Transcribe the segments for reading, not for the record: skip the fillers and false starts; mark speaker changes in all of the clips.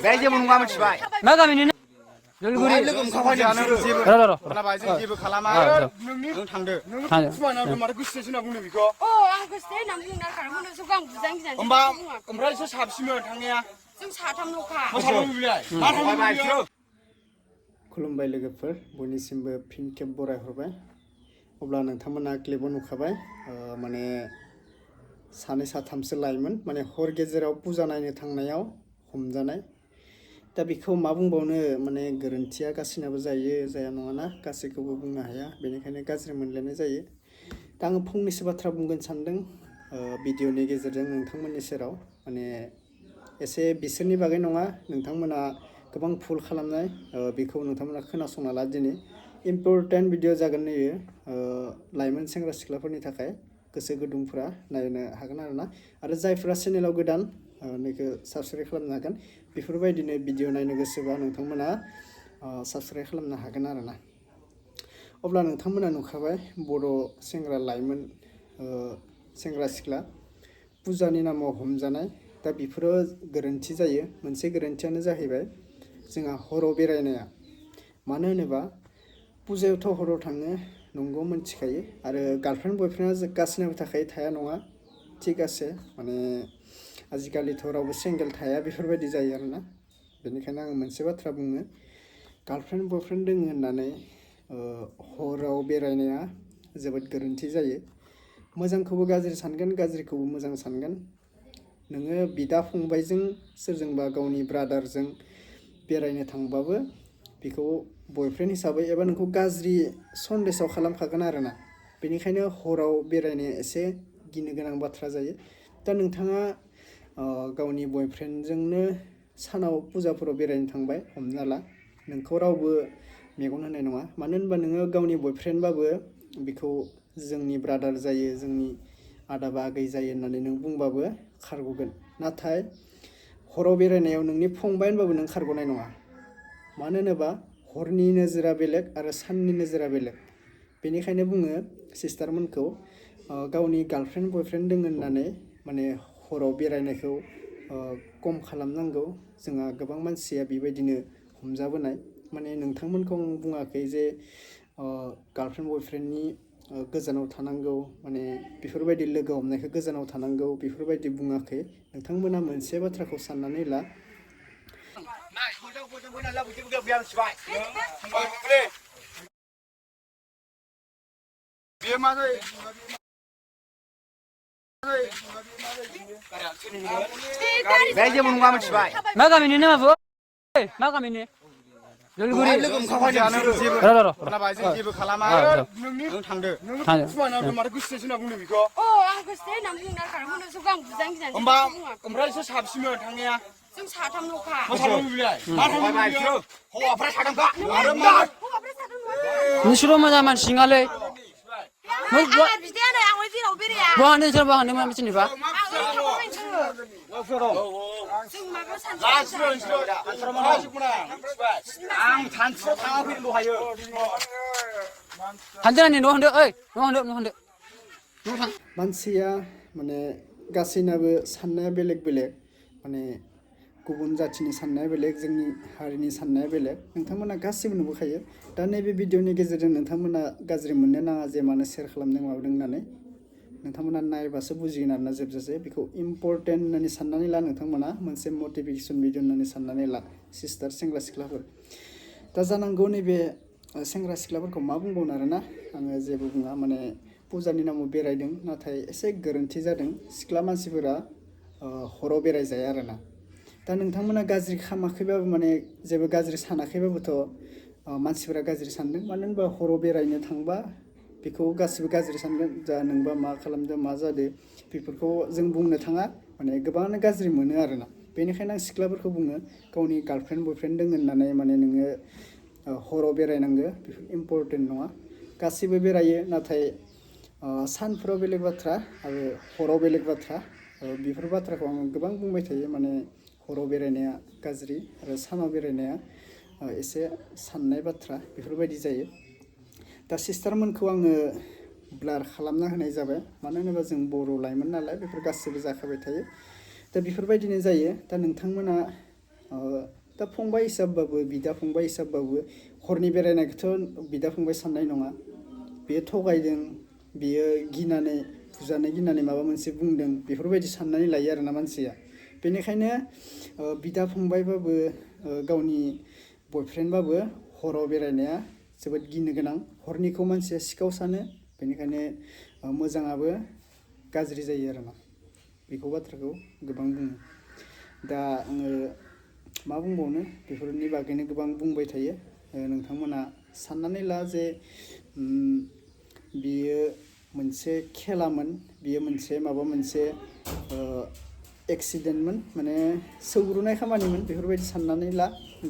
Speaker 1: Bence bunu nggak mencoba.
Speaker 2: मा गामिनि जलगुरि र
Speaker 3: जेबो खालामा नों थांदो फुमायनानै माथो गोसोसो होनना बुंदों बेखौ
Speaker 4: आं गोसो होनना बुंना खारखौनो ज' गां बुजां गिजां
Speaker 3: होमबा ओमफ्राय एसे साबसिनमोन थांनाया
Speaker 4: जों साथामल'खा
Speaker 3: मा थांबाय
Speaker 5: खुलुमबाय लोगोफोर बयनिसिमबो फिन खेब बरायहरबाय अब्ला नोंथांमोना क्लिपआव नुखाबाय माने सानै साथामसो लाइमोन माने हर गेजेराव पुजा नायनो थांनायाव हमजानाय दा बेखौ मा बुंबावनो माने गोरोन्थिया गासिनाबो जायो जाया नङाना गासैखौबो बुंनो हाया बेनिखायनो गाज्रि मोनलायनाय जायो दा आङो फंनैसो बाथ्रा बुंगोन सानदों भिडिअनि गेजेरजों नोंथांमोननि सेराव माने एसे बिसोरनि बागै नङा नोंथांमोना गोबां भुल खालामनाय बेखौ नोंथांमोना खोनासंना ला दिनै इम्परटेन्ट भिडिअ जागोन नैयो लाइमोन सेंग्रा सिख्लाफोरनि थाखाय गोसो गुदुंफोरा नायनो हागोन आरो जायफोरा चेनेलाव गोदान नैखौ साबस्क्राइब खालामनो हागोन बेफोरबायदिनो भिडिअ नायनो गोसोबा नोंथांमोना साबस्क्राइब खालामनो हागोन आरोना अब्ला नोंथांमोना नुखाबाय बर' सेंग्रा लाइमोन सेंग्रा सिख्ला पुजानि नामाव हमजानाय दा बेफोरो गोरोन्थि जायो मोनसे गोरोन्थियानो जाहैबाय जोंहा हराव बेरायनाया मानो होनोबा पुजायावथ' हराव थाङो नंगौ मोनथिखायो आरो गार्लफ्रेन्ड बयफ्रेन्डआ गासिनाबो थाखायो थाया नङा थिग आसे माने आजिखालिथ' रावबो सिंगेल थाया बेफोरबायदि जायो आरोना बेनिखायनो आङो मोनसे बाथ्रा बुङो गार्लफ्रेन्ड बयफ्रेन्ड दङ होननानै हराव बेरायनाया जोबोद गोरोन्थि जायो मोजांखौबो गाज्रि सानगोन गाज्रिखौबो मोजां सानगोन नोङो बिदा फंबायजों सोरजोंबा गावनि ब्रादारजों बेरायनो थांबाबो बेखौ बयफ्रेन्ड हिसाबै एबा नोंखौ गाज्रि सन्देशाव खालामखागोन आरोना बेनिखायनो हराव बेरायनाया एसे गिनो गोनां बाथ्रा जायो दा नोंथाङा गावनि बयफ्रेन्डजोंनो सानाव पुजाफोराव बेरायनो थांबाय हमना ला नोंखौ रावबो मेगन होनाय नङा मानो होनबा नोङो गावनि बयफ्रेन्डबाबो बेखौ जोंनि ब्रादार जायो जोंनि आदा बागै जायो होननानै नों बुंबाबो खारग'गोन नाथाय हराव बेरायनायाव नोंनि फंबाय होनबाबो नों खारग'नाय नङा मानो होनोबा हरनि नोजोरा बेलेग आरो साननि नोजोरा बेलेग बेनिखायनो बुङो सिस्टारमोनखौ गावनि गार्लफ्रेन्ड बयफ्रेन्ड दङ होननानै माने हराव बेरायनायखौ खम खालामनांगौ जोंहा गोबां मानसिया बेबायदिनो हमजाबोनाय माने नोंथांमोनखौ आं बुङाखै जे गार्लफ्रेन्ड बयफ्रेन्डनि गोजानाव थानांगौ माने बेफोरबायदि लोगो हमनायखौ गोजानाव थानांगौ बेफोरबायदि बुङाखै नोंथांमोना मोनसे बाथ्राखौ साननानै ला
Speaker 3: बेयो मा जायो
Speaker 1: Bence bunu nggak mencoba.
Speaker 2: मा गामिनि नों आबो मा गामिनि जलगुरि र
Speaker 3: जेबो खालामा नों थांदो फुमायनानै माथो गोसोसो होनना बुंदों बेखौ
Speaker 4: आं गोसो होनना बुंना खारखौनो ज' गां बुजां गिजां
Speaker 3: होमबा ओमफ्राय एसे साबसिनमोन थांनाया
Speaker 4: जों साथामल'खा
Speaker 3: मा थांबाय हौवाफ्रा साथामखा आरो मा
Speaker 4: हौवाफ्रा साथाम
Speaker 2: नोंसोर मोजां मानसि नङालै
Speaker 4: आंना बिदायानो आं जेराव बेराया
Speaker 2: बहा नोंसोर बहा नों मा मिथिनिबा
Speaker 4: जों माबा सानसेयाव
Speaker 3: आं सानसेयाव थाङा फैनो हायो
Speaker 2: हानदोनि न' होनदो ओइ न' होनदो
Speaker 5: मानसिया माने गासैनाबो साननाया बेलेग बेलेग माने गुबुन जाथिनि साननाया बेलेग जोंनि हारिनि साननाया बेलेग नोंथांमोना गासैबो नुबोखायो दा नैबे भिडिअनि गेजेरजों नोंथांमोना गाज्रि मोननो नाङा जे मानो शेयार खालामदों माबादों होननानै नोंथांमोना नायबासो बुजिगोन आरोना जोबजासे बेखौ इम्परटेन्ट होननानै साननानै ला नोंथांमोना मोनसे मटिभेसन भिडिअ होननानै साननानै ला सिस्टार सेंग्रा सिख्लाफोर दा जानांगौ नैबे सेंग्रा सिख्लाफोरखौ मा बुंबावनो आरोना आङो जेबो बुङा माने पुजानि नामाव बेरायदों नाथाय एसे गोरोन्थि जादों सिख्ला मानसिफोरा हराव बेरायजाया आरोना दा नोंथांमोना गाज्रि खालामाखैबाबो माने जेबो गाज्रि सानाखैबाबोथ' मानसिफोरा गाज्रि सानदों मानो होनबा हराव बेरायनो थांबा बेखौ गासिबो गाज्रि सानगोन जा नोंबा मा खालामदों मा जादों बेफोरखौ जों बुंनो थाङा माने गोबाङानो गाज्रि मोनो आरोना बेनिखायनो आं सिख्लाफोरखौ बुङो गावनि गार्लफ्रेन्ड बयफ्रेन्ड दङ होननानै माने नोङो हराव बेरायनांगो बेफोर इम्परटेन्ट नङा गासिबो बेरायो नाथाय सानफोराव बेलेग बाथ्रा आरो हराव बेलेग बाथ्रा बेफोर बाथ्राखौ आङो गोबां बुंबाय थायो माने हराव बेरायनाया गाज्रि आरो सानाव बेरायनाया एसे साननाय बाथ्रा बेफोरबायदि जायो दा सिस्टारमोनखौ आङो ब्लार खालामना होनाय जाबाय मानो होनोबा जों बर' लाइमोन नालाय बेफोर गासिबो जाखाबाय थायो दा बेफोरबायदिनो जायो दा नोंथांमोना दा फंबाय हिसाबबाबो बिदा फंबाय हिसाबबाबो हरनि बेरायनायखौथ' बिदा फंबाय साननाय नङा बेयो थगायदों बेयो गिनानै बुजानो गिनानै माबा मोनसे बुंदों बेफोरबायदि साननानै लायो आरोना मानसिया बेनिखायनो बिदा फंबायबाबो गावनि बयफ्रेन्डबाबो हराव बेरायनाया जोबोद गिनो गोनां हरनिखौ मानसिया सिखाव सानो बेनिखायनो मोजाङाबो गाज्रि जायो आरोना बेखौ बाथ्राखौ गोबां बुङो दा आङो मा बुंबावनो बेफोरनि बागैनो गोबां बुंबाय थायो नोंथांमोना साननानै ला जे बियो मोनसे खेलामोन बियो मोनसे माबा मोनसे एक्सिडेन्टमोन माने सौग्रुनाय खामानिमोन बेफोरबायदि साननानै ला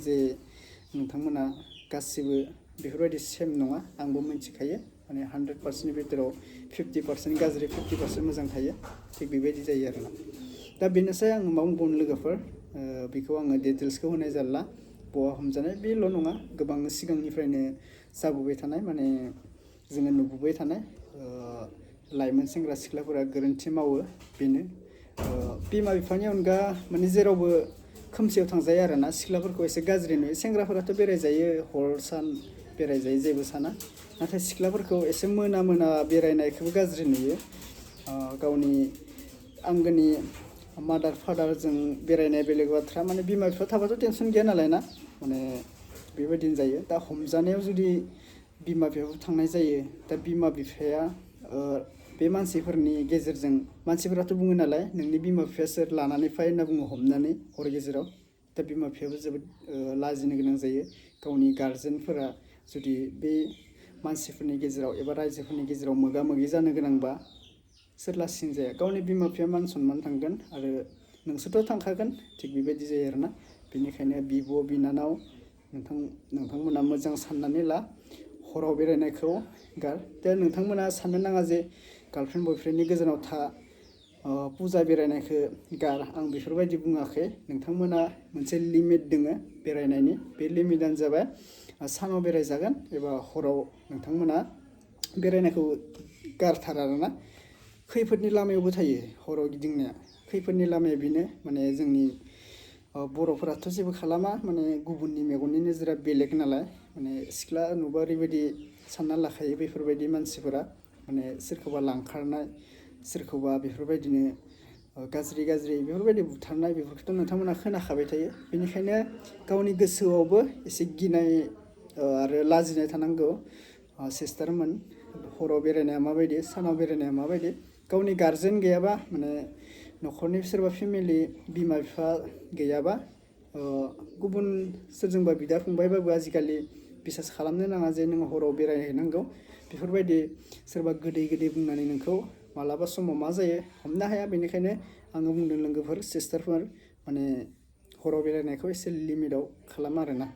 Speaker 5: जे नोंथांमोना गासिबो बेफोरबायदि सेम नङा आंबो मिथिखायो माने 100%नि भितराव 50% गाज्रि 50% मोजां थायो थिग बेबायदि जायो आरोना दा बेनोसै आं मा बुंबावनो लोगोफोर बेखौ आङो डिटेल्सखौ होनाय जाला बहा हमजानाय बेल' नङा गोबां सिगांनिफ्रायनो जाबोबाय थानाय माने जोङो नुबोबाय थानाय लाइमोन सेंग्रा सिख्लाफोरा गोरोन्थि मावो बेनो बिमा बिफानि अनगा माने जेरावबो खोमसियाव थांजायो आरोना सिख्लाफोरखौ एसे गाज्रि नुयो सेंग्राफोराथ' बेरायजायो हर सान बेरायजायो जेबो साना नाथाय सिख्लाफोरखौ एसे मोना मोना बेरायनायखौबो गाज्रि नुयो गावनि आंगोनि मादार फादारजों बेरायनाय बेलेग बाथ्रा माने बिमा बिफा थाबाथ' टेनसन गैया नालाय ना माने बेबायदिनो जायो दा हमजानायाव जुदि बिमा बिफाफोर थांनाय जायो दा बिमा बिफाया बे मानसिफोरनि गेजेरजों मानसिफोराथ' बुङो नालाय नोंनि बिमा बिफाया सोर लानानै फै होनना बुङो हमनानै हर गेजेराव दा बिमा बिफायाबो जोबोद लाजिनो गोनां जायो गावनि गार्जेनफोरा जुदि बे मानसिफोरनि गेजेराव एबा रायजोफोरनि गेजेराव मोगा मोगि जानो गोनांबा सोर लासिं जाया गावनि बिमा बिफाया मान सनमान थांगोन आरो नोंसोरथ' थांखागोन थिग बेबायदि जायो आरोना बेनिखायनो बिब' बिनानाव नोंथांमोना मोजां साननानै ला हराव बेरायनायखौ गार दा नोंथांमोना साननो नाङा जे गार्लफ्रेन्ड बयफ्रेन्डनि गोजानाव था पुजा बेरायनायखौ गार आं बेफोरबायदि बुङाखै नोंथांमोना मोनसे लिमिट दोङो बेरायनायनि बे लिमिटआनो जाबाय सानाव बेरायजागोन एबा हराव नोंथांमोना बेरायनायखौ गारथार आरोना खैफोदनि लामायावबो थायो हराव गिदिंनाया खैफोदनि लामाया बेनो माने जोंनि बर'फोराथ' जेबो खालामा माने गुबुननि मेगननि नोजोरा बेलेग नालाय माने सिख्ला नुबा ओरैबायदि सानना लाखायो बेफोरबायदि मानसिफोरा माने सोरखौबा लांखारनाय सोरखौबा बेफोरबायदिनो गाज्रि बेफोरबायदि बुथारनाय बेफोरखौथ' नोंथांमोना खोनाखाबाय थायो बेनिखायनो गावनि गोसोआवबो एसे गिनाय आरो लाजिनाय थानांगौ सिस्टारमोन हराव बेरायनाया माबायदि सानाव बेरायनाया माबायदि गावनि गार्जेन गैयाबा माने न'खरनि सोरबा फेमिलि बिमा बिफा गैयाबा गुबुन सोरजोंबा बिदा फंबायबाबो आजिखालि बिसास खालामनो नाङा जे नों हराव बेरायहैनांगौ बेफोरबायदि सोरबा गोदै बुंनानै नोंखौ मालाबा समाव मा जायो हमनो हाया बेनिखायनो आङो बुंदों लोगोफोर सिस्टारफोर माने हराव बेरायनायखौ एसे लिमिटआव खालाम आरोना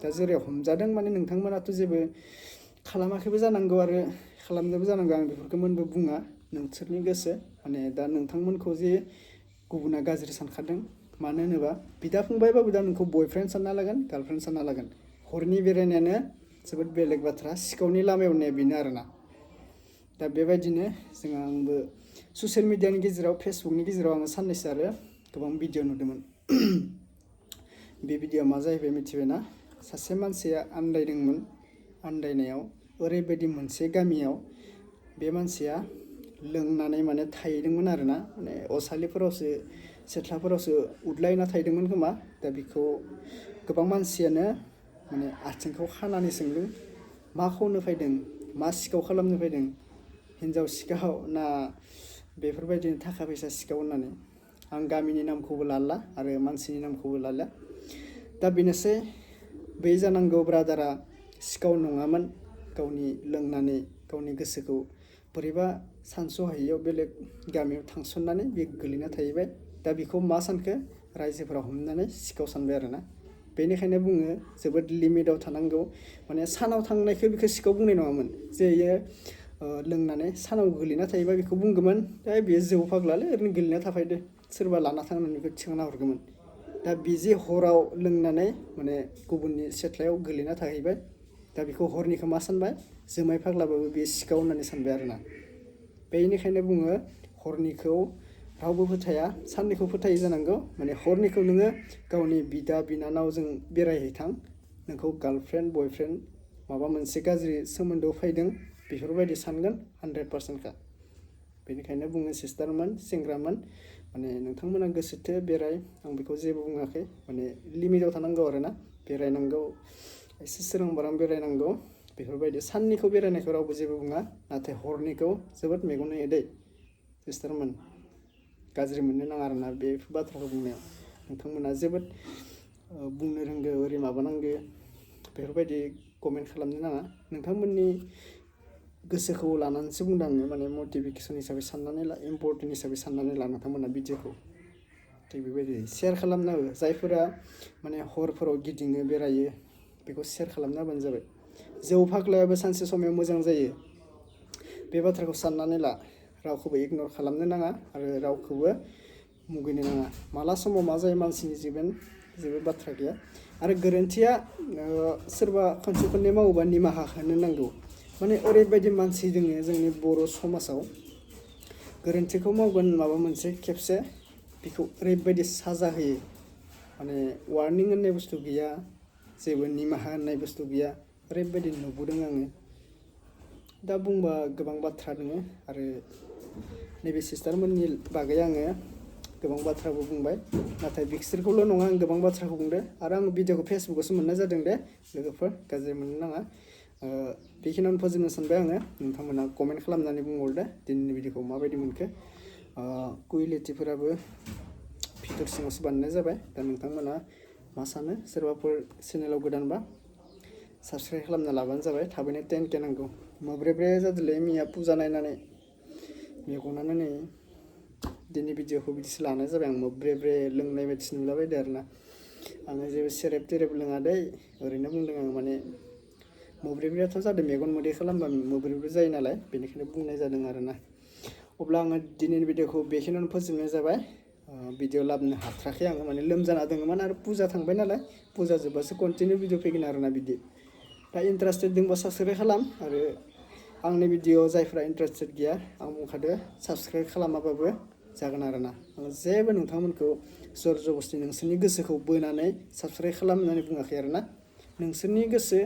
Speaker 5: दा जेरै हमजादों माने नोंथांमोनाथ' जेबो खालामाखैबो जानांगौ आरो खालामदोंबो जानांगौ आं बेफोरखौ मोनबो बुङा नोंसोरनि गोसो माने दा नोंथांमोनखौ जे गुबुना गाज्रि सानखादों मानो होनोबा बिदा फंबायबाबो दा नोंखौ बयफ्रेन्ड सानना लागोन गार्लफ्रेन्ड सानना लागोन हरनि बेरायनायानो जोबोद बेलेग बाथ्रा सिखावनि लामायाव होननाया बेनो आरोना दा बेबायदिनो आंबो ससियेल मिडियानि गेजेराव फेसबुकनि गेजेराव आङो साननैसो आरो गोबां भिडिअ नुदोंमोन बे भिडिअ मा जाहैबाय मिथिबायना सासे मानसिया आन्दायदोंमोन आन्दायनायाव ओरैबायदि मोनसे गामियाव बे मानसिया लोंनानै माने थाहैदोंमोन आरोना माने असालिफोरावसो सेथ्लाफोरावसो उदलायना थाहैदोंमोन खोमा दा बेखौ गोबां मानसियानो माने आथिंखौ खानानै सोंदों मा खावनो फैदों मा सिखाव खालामनो फैदों हिन्जाव सिखाव ना बेफोरबायदिनो थाखा फैसा सिखाव होननानै आं गामिनि नामखौबो लाला आरो मानसिनि नामखौबो लाला दा बेनोसै बै जानांगौ ब्रादारा सिखाव नङामोन गावनि लोंनानै गावनि गोसोखौ बोरैबा सानस'हायैयाव बेलेग गामियाव थांसननानै बे गोलैना थाहैबाय दा बेखौ मा सानखो रायजोफोरा हमनानै सिखाव सानबाय आरोना बेनिखायनो बुङो जोबोद लिमिटआव थानांगौ माने सानाव थांनायखौ बेखौ सिखाव बुंनाय नङामोन जे इयो लोंनानै सानाव गोलैना थायोबा बेखौ बुंगौमोन दा बेयो जौ फाग्लालै ओरैनो गोलैना थाफायदो सोरबा लाना थांनानै बेखौ थिखांना हरगौमोन दा बिजे हराव लोंनानै माने गुबुननि सेथ्लायाव गोलैना थाहैबाय दा बेखौ हरनिखौ मा सानबाय जोमाय फाग्लाबाबो बे सिखाव होननानै सानबाय आरोना बेनिखायनो बुङो हरनिखौ रावबो फोथाया साननिखौ फोथायो जानांगौ माने हरनिखौ नोङो गावनि बिदा बिनानावजों बेरायहैथां नोंखौ गार्लफ्रेन्ड बयफ्रेन्ड माबा मोनसे गाज्रि सोमोन्दोआव फैदों बेफोरबायदि सानगोन 100%खा बेनिखायनो बुङो सिस्टारमोन सेंग्रामोन माने नोंथांमोना गोसोथो बेराय आं बेखौ जेबो बुङाखै माने लिमिटाव थानांगौ आरोना बेरायनांगौ एसे सोरां बारां बेरायनांगौ बेफोरबायदि साननिखौ बेरायनायखौ रावबो जेबो बुङा नाथाय हरनिखौ जोबोद मेगन होयो दै सिस्टारमोन गाज्रि मोननो नाङा आरोना बे बाथ्राखौ बुंनायाव नोंथांमोना जोबोद बुंनो रोंगौ ओरै माबानांगौ बेफोरबायदि कमेन्ट खालामनो नाङा नोंथांमोननि गोसोखौ लानानैसो बुंदों आङो माने मटिभेसन हिसाबै साननानै ला इम्परटेन्ट हिसाबै साननानै ला नोंथांमोना भिडिअखौ थिग बेबायदि शेयार खालामना हो जायफोरा माने हरफोराव गिदिङो बेरायो बेखौ शेयार खालामना होबानो जाबाय जौ फाग्लायाबो सानसे समाव मोजां जायो बे बाथ्राखौ साननानै ला रावखौबो इगनर खालामनो नाङा आरो रावखौबो मुगैनो नाङा माला समाव मा जायो मानसिनि जिबन जेबो बाथ्रा गैया आरो गोरोन्थिया सोरबा खनसे खननै मावोबा निमाहा होनो नांगौ माने ओरैबायदि मानसि दङ जोंनि बर' समाजाव गोरोन्थिखौ मावगोन माबा मोनसे खेबसे बेखौ ओरैबायदि साजा होयो माने वार्निं होननाय बुस्थु गैया जेबो निमाहा होननाय बुस्थु गैया ओरैबायदि नुबोदों आङो दा बुंबा गोबां बाथ्रा दङ आरो नैबे सिस्टारमोननि बागै आङो गोबां बाथ्राबो बुंबाय नाथाय बिसोरखौल' नङा आं गोबां बाथ्राखौ बुंदो आरो आं भिडिअखौ फेसबुकआवसो मोननाय जादों दे लोगोफोर गाज्रि मोननो नाङा बेखिनियावनो फोजोबनो सानबाय आङो नोंथांमोना कमेन्ट खालामनानै बुंहरदो दिनैनि भिडिअखौ माबायदि मोनखो कुवालिटिफोराबो भिडिअ सिङावसो बानायनाय जाबाय दा नोंथांमोना मा सानो सोरबाफोर चेनेलाव गोदानबा साबस्क्राइब खालामना लाबानो जाबाय थाबैनो 10K नांगौ मोब्रे जादोंलै मिया फुजा नायनानै मेगनानो नै दिनै भिडिअखौ बिदिसो लानाय जाबाय आं मोब्रे लोंनाय बायदिसो नुलाबायदों आरोना आङो जेबो सेरेब तेरेब लोङा दै ओरैनो बुंदों आं माने मोब्रेआथ' जादों मेगन मोदै खालामबा मोब्रेबो जायो नालाय बेनिखायनो बुंनाय जादों आरोना अब्ला आङो दिनैनि भिडिअखौ बेखिनियावनो फोजोबनाय जाबाय भिडिअ लाबोनो हाथाराखै आङो माने लोमजाना दङमोन आरो फुजा थांबाय नालाय फुजा जोब्बासो कन्टिनिउ भिडिअ फैगोन आरोना बिदि दा इन्टारेस्टेड दंबा साबस्क्राइब खालाम आरो आंनि भिडिअ जायफ्रा इन्टारेस्टेड गैया आं बुंखादो साबस्क्राइब खालामाबाबो जागोन आरोना आं जेबो नोंथांमोनखौ जर जबस्थि नोंसोरनि गोसोखौ बोनानै साबस्क्राइब खालाम होननानै बुङाखै आरोना नोंसोरनि गोसो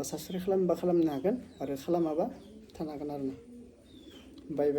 Speaker 5: साबस्क्राइब खालामबा खालामनो हागोन आरो खालामाबा थानो हागोन आरोना बाय